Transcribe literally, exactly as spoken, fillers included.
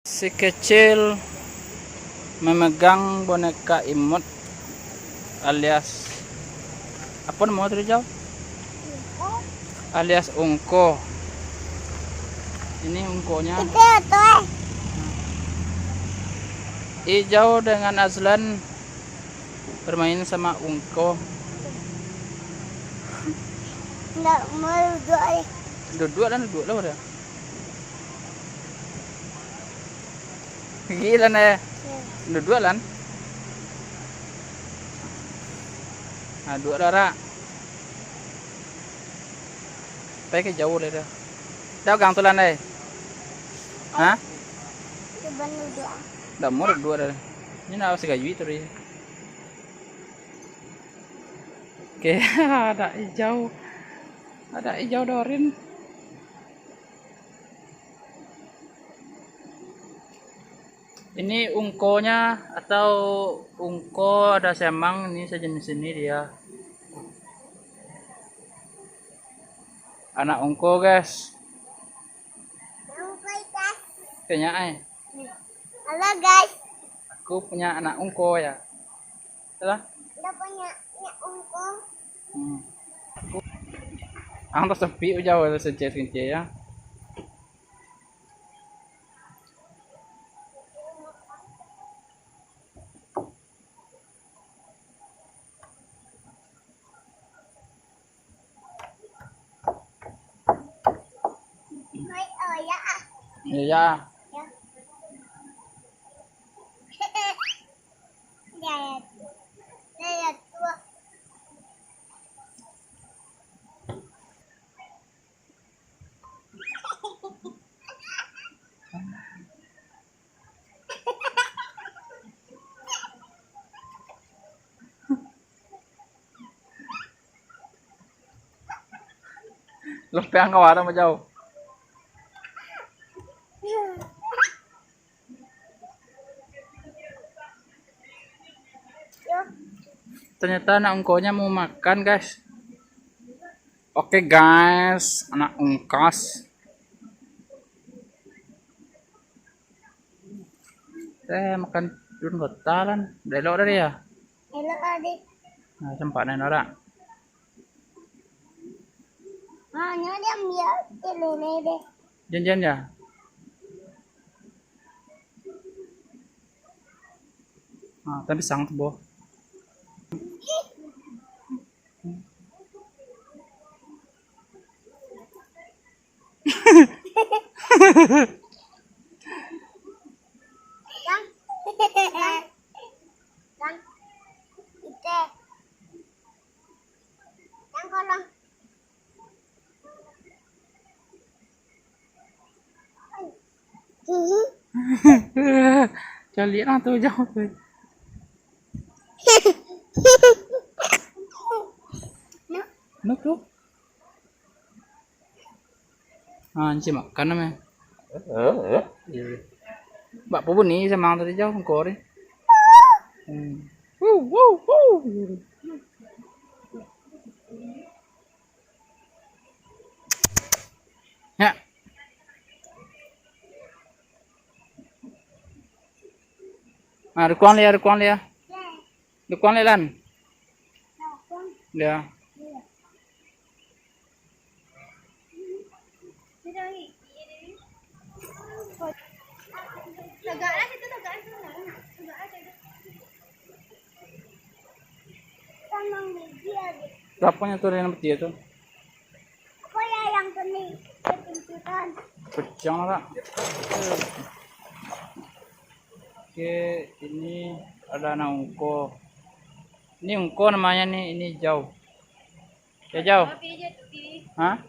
Si kecil memegang boneka imut alias, apo namo tu, Jau? Alias ungko. Ini ungkonya. Itu ya, tu, eh. Ijau dengan Azlan bermain sama ungko. Ndak mau duduk, eh. Duduk lah, duduk lah udah. Gigi lan, eh. Ya. Duduak lan. Nah, duduak lah, Rak. Pai ka jauah lah dah. Dah gang tu lan, eh. Hah? Cuban duduak. Dah mau duduak dah. Ini nak sigayuik tu, Ri. Oke, ada ijau. Ada ijau Dorin. Ini ungkonya atau ungko ada siamang, ini sejenis ini dia. Anak ungko, guys. Tanya, eh. Halo, guys. Aku punya anak ungko ya. Salah? Udah punya, punya ungko. Hmm. Aku, ang tasapik jauh lah, sencet-sencet ya. Iya. Ya. Ya, ya. Ya, ya, tuh. Lempeng ka warang bajauah. Ternyata anak ungkonya mau makan, guys. Oke, guys, anak ungkas. Eh, makan dun kota lan. Udah elok tadi ya? Elok tadi. Nah, sempat nih, Nora. Hanya dia ambil telele deh. Janjian ya? Ah, tapi sangat boh. Yang, yang, yang, ite, yang kolong. Caliak lah tu jauh tu. Nah tu. Ah, ni makan nama. Iya. Bak apa bunyi sama tadi jauh kori. Hmm. Wuh, wuh, wuh. Ya. Ah, dukuang lia, dukuang lia. Dukuang lia, Lan. Ya. Beraponyo tu dari yang peti tu? Apa ya yang kena ketimpitan? Pecah lah, Kak. Oke, ini ada anak ungko. Ini ungko namanya nih, ini Jau. Ya, Jau. Hah?